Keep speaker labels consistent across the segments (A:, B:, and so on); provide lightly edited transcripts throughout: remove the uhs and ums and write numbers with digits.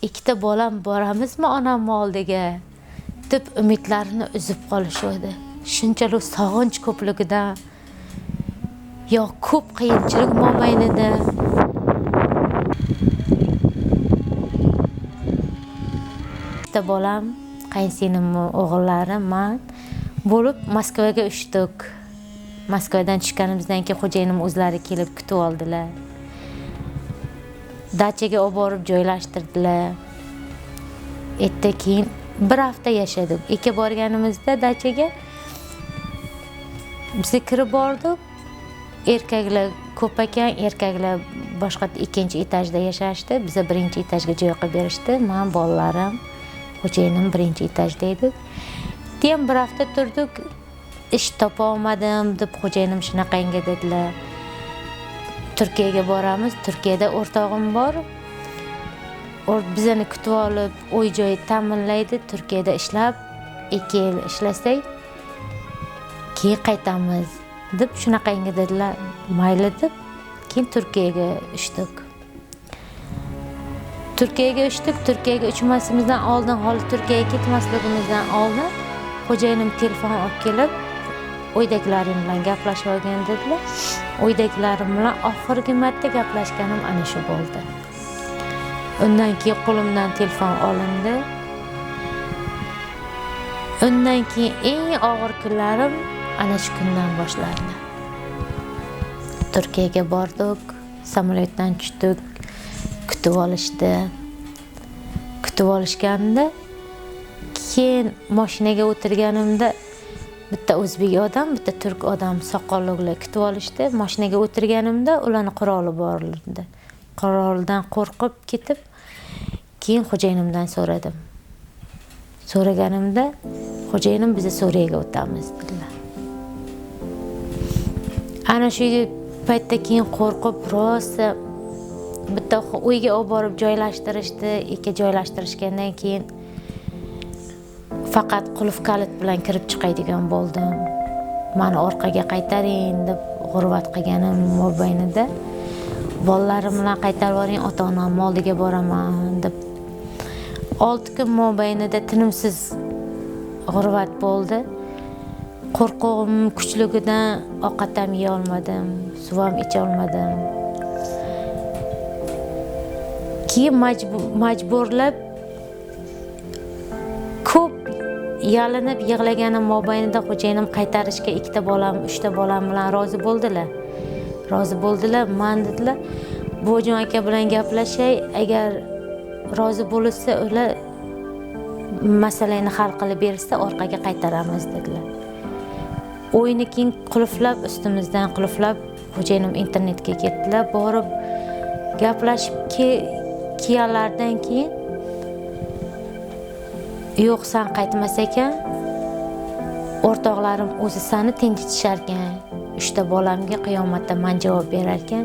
A: Ikkita bolam boramizmi onamni oldiga deb umidlarini uzib qolishdi. Shunchalik sog'inch ko'pligidan yo ko'p qiyinchilik mobaynida. Ikkita bolam, qaynsinglimni o'g'illari, man bo'lib Moskvaga uchdik. Moskvadan tushganimizdan keyin xo'jayinim o'zlari kelib kutib oldilar. Dachaga olib borib joylashtirdilar. Erta keyin bir hafta yashadik. Ikki borganimizda dachaga biz kirib bordik. Erkaklar ko'p ekan, erkaklar boshqa ikkinchi etajda yashashdi. Biza birinchi etajga joy qilib berishdi. Men, bolalarim, xo'jayinim birinchi etajda edik. Keyin bir hafta turdik. Ish topa olmadim deb xo'jayinim shunaqangi dedilar. Turkiyaga boramiz. Turkiyada o'rtog'im bor. Bizani kutib olib, uy joy ta'minlaydi. Turkiyada ishlab 2 yil ishlasak, keyin qaytamiz deb shunaqangi dedilar. Mayli deb keyin Turkiyaga uchdik. Turkiyaga uchdik. Turkiyaga uchmasimizdan oldin, hali Turkiyaga ketmasligimizdan oldin xo'jayinim telefon olib kelib, uydagilarim bilan gaplashib olgin dedilar. Uydagilarim bilan oxirgi marta gaplashganim ana shu bo'ldi. Undan keyin qo'limdan telefon olindi. Undan keyin eng og'ir kunlarim ana shu kundan boshlandi. Turkiyaga bordik, samolyotdan tushdik, kutib olishdi. Kutib olishganda keyin mashinaga o'tirganimda bitta o'zbek odam, bitta turk odam soqollilar kutib olishdi. Mashinaga o'tirganimda ularning quroli bor edi. Quroldan qo'rqib ketib, keyin xo'jayinimdan so'radim. So'raganimda xo'jayinim biza Suriyaga o'tamiz dedilar. Ana shu paytda keyin qo'rqib rosa bitta uyga olib borib joylashtirishdi. Ikki joylashtirishgandan keyin faqat qulf kalit bilan kirib chiqadigan bo'ldim. Meni orqaga qaytaring deb g'urbat qilganim mobaynida bolalarim bilan qaytarib yuboring, ota-onam oldiga boraman deb 6 kun mobaynida tinimsiz g'urbat bo'ldi. Qo'rquvim kuchligidan ovqat ham yeya olmadim, suv ham icha olmadim. Keyin majburlab ko'p yalinib yig'laganim mobaynida xo'jayinim qaytarishga ikkita bolam, uchta bolam bilan rozi bo'ldilar. Rozi bo'ldilar, man dedilar, Bobojon aka bilan gaplashay, agar rozi bo'lsa, ular masalani hal qilib bersa, orqaga qaytaramiz dedilar. O'yini keyin qulflab, ustimizdan qulflab, xo'jayinim internetga ketdilar. Borib gaplashib kelganlaridan keyin yo'q, sen qaytmas ekan, o'rtoqlarim o'zi seni tinchitishar ekan. 3ta bolamga qiyomatda men javob berar ekan.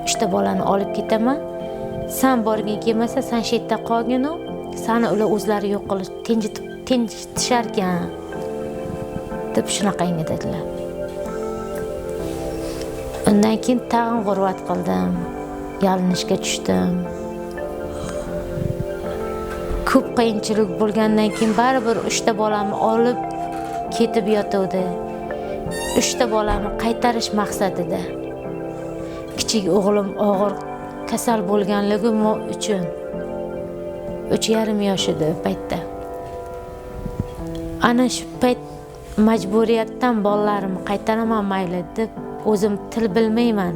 A: 3ta bolani olib ketaman. Sen borging kelmasa, sen shu yerda qolgin, seni ular o'zlari yo'q qilib tinchitishar ekan deb shunaqangi dedilar. Undan keyin tag'in g'urbat qildim, yalinishga tushdim. Ko'p qiyinchilik bo'lgandan keyin baribir 3ta bolamni olib ketib yotuvdi. 3ta bolamni qaytarish maqsadida. Kichik o'g'lim og'ir kasal bo'lganligi uchun 3,5 yosh edi u paytda. Ana shu payt majburiyatdan bolalarimni qaytaraman mayli deb, o'zim til bilmayman.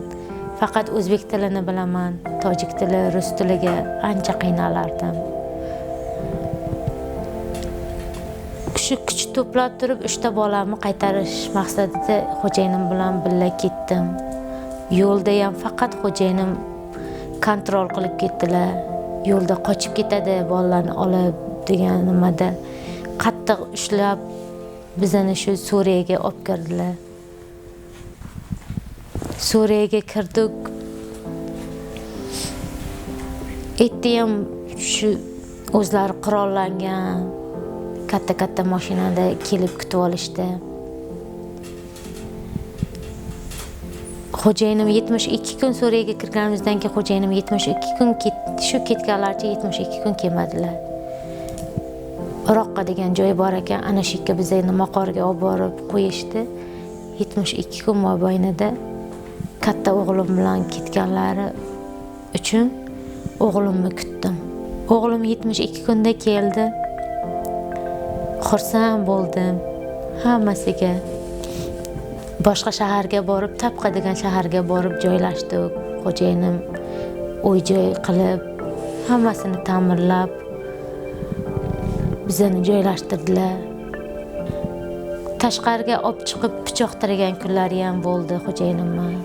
A: Faqat o'zbek tilini bilaman, tojik tili, rus tiliga ancha qiynalardim. Shu kuch to'plab turib 3ta bolamni qaytarish maqsadida xo'jayinim bilan birga ketdim. Yo'lda ham faqat xo'jayinim kontrol qilib ketdilar. Yo'lda qochib ketadi bolalarni olib degan nimada qattiq ushlab bizani shu Suriyaga olib kirdilar. Suriyaga kirdik. Erta ham shu o'zlari qurollangan katta-katta mashinada kelib kutib olishdi. Xo'jayinim 72 kun Suriyaga kirganimizdan keyin xo'jayinim 72 kun Shu ketganlarcha 72 kun kelmadilar. Roqqa degan joy bor ekan, ana shu yerga bizni maqorga olib borib qo'yishdi. 72 kun mobaynida katta o'g'lim bilan ketganlari uchun o'g'limni kutdim. O'g'lim 72 kunda keldi. Xursand bo'ldim hammasiga. Boshqa shaharga borib, Tapqa degan shaharga borib joylashdik. Xo'jayinim uy-joy qilib, hammasini ta'mirlab bizani joylashtirdilar. Tashqariga olib chiqib pichoq tiragan kunlari ham bo'ldi xo'jayinimni.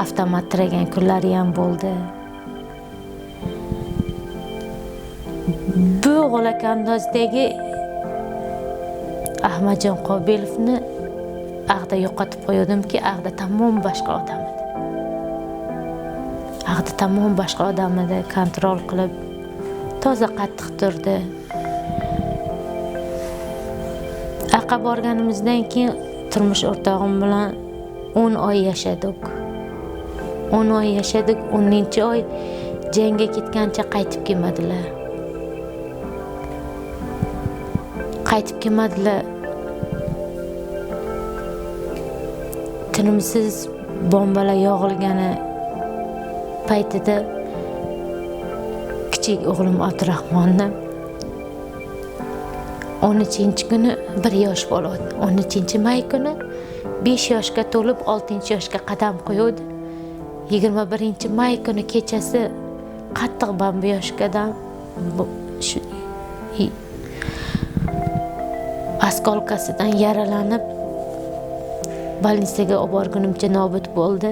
A: Avtomat tiragan kunlari ham bo'ldi. Bu G'olakandozdagi Ahmadjon Qobilovni ag'da yo'qotib qo'yuvdimki, ag'da tamom boshqa odam edi. Ag'da tamom boshqa odam edi, kontrol qilib toza qattiq turdi. Aqqa borganimizdan keyin turmush o'rtog'im bilan 10 oy yashadik. 10 oy yashadik, 10-oy jangga ketgancha qaytib kelmadilar. Qaytib kelmadilar. Tinimsiz bombalar yog'ilgani paytida kichik o'g'lim Abdurahmonni 13-kuni 1 yosh bo'ladi. 13 may kuni 5 yoshga to'lib 6-yoshga qadam qo'ydi. 21 may kuni kechasi qattiq bomba shu oskolkasidan yaralanib больницаga olib borgunimcha nobud bo'ldi.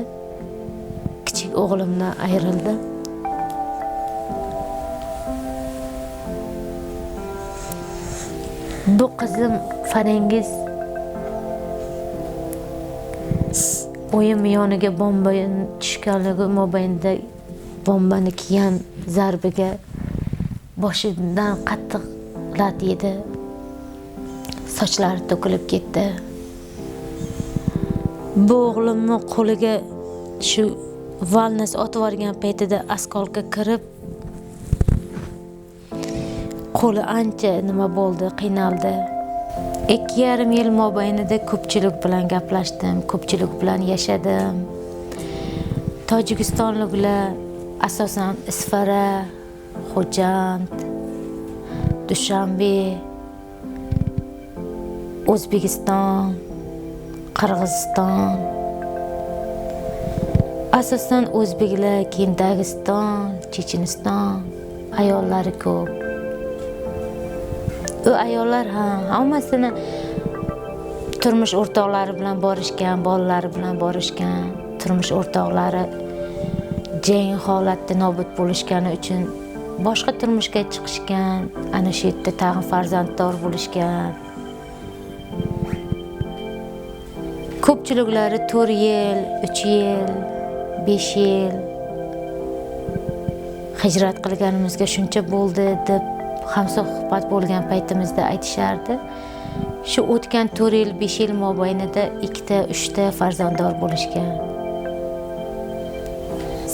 A: Kichik o'g'limdan ayrildi. Bu qizim Farangiz oyim yoniga bomba tushganligi mobaynida bombani kiygan zarbiga boshidan qattiq lat yedi. Sochlari to'kilib ketdi. Bu o'g'limni qo'liga shu valnas otib yuborgan paytida oskolka kirib qo'li ancha nima bo'ldi, qiynaldi. 2,5 yil mobaynida ko'pchilik bilan gaplashdim, ko'pchilik bilan yashadim. Tojikistonliklar asosan Isfara, Xo'jand, Dushanbe, O'zbekiston, Qirg'iziston, asosan o'zbeklar, keyin Dag'iston, Checheniston ayollari ko'p. U ayollar ham hammasini turmush o'rtoqlari bilan borishgan, bolalari bilan borishgan. Turmush o'rtoqlari jang holatda nobud bo'lishgani uchun boshqa turmushga chiqishgan, ana shu yerda tag'in farzanddor bo'lishgan. Ko'pchiliklari 4 yil, 3 yil, 5 yil hijrat qilganimizga shuncha bo'ldi deb hamsuhbat bo'lgan paytimizda aytishardi. Shu o'tgan 4 yil, 5 yil mobaynida 2ta, 3ta farzanddor bo'lishgan.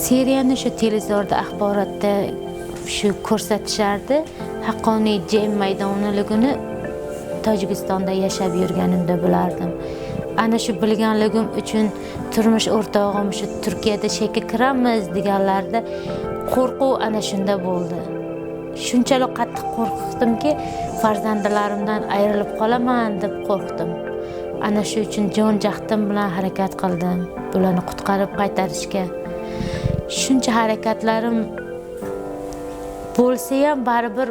A: Seriyani shu televizorda, axborotda shu ko'rsatishardi. Haqqoniy jang maydoniligini Tojikistonda yashab yurganimda bilardim. Ana shu bilganligim uchun turmush o'rtog'im shu Turkiyada shekka kiramiz deganlarida qo'rquv ana shunda bo'ldi. Shunchalik qattiq qo'rqdimki, farzandlarimdan ayrilib qolaman deb qo'rqdim. Ana shu uchun jon jahdim bilan harakat qildim, ularni qutqarib qaytarishga. Shuncha harakatlarim bo'lsa ham baribir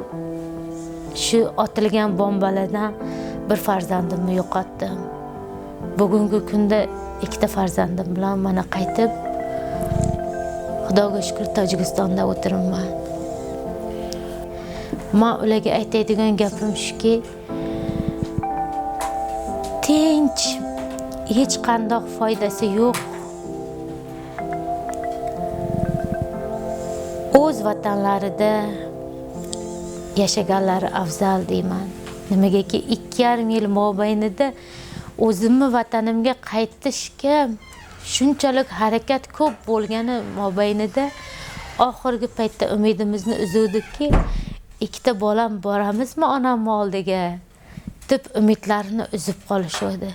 A: shu otilgan bombalardan bir farzandimni yo'qotdim. Bugungi kunda 2ta farzandim bilan mana qaytib Xudoga shukr Tojikistonda o'tiribman. Men ularga aytadigan gapim shuki, tinch, hech qanday foydasi yo'q. O'z vatanlarida yashaganlari afzal deyman. Nimagaki 2,5 yil mobaynida o'zimni vatanimga qaytishga shunchalik harakat ko'p bo'lgani mobaynida Oxirgi paytda umidimizni uzuvdikki, ikkita bolam boramizmi onamni oldiga deb umidlarini uzib qolishuvdi.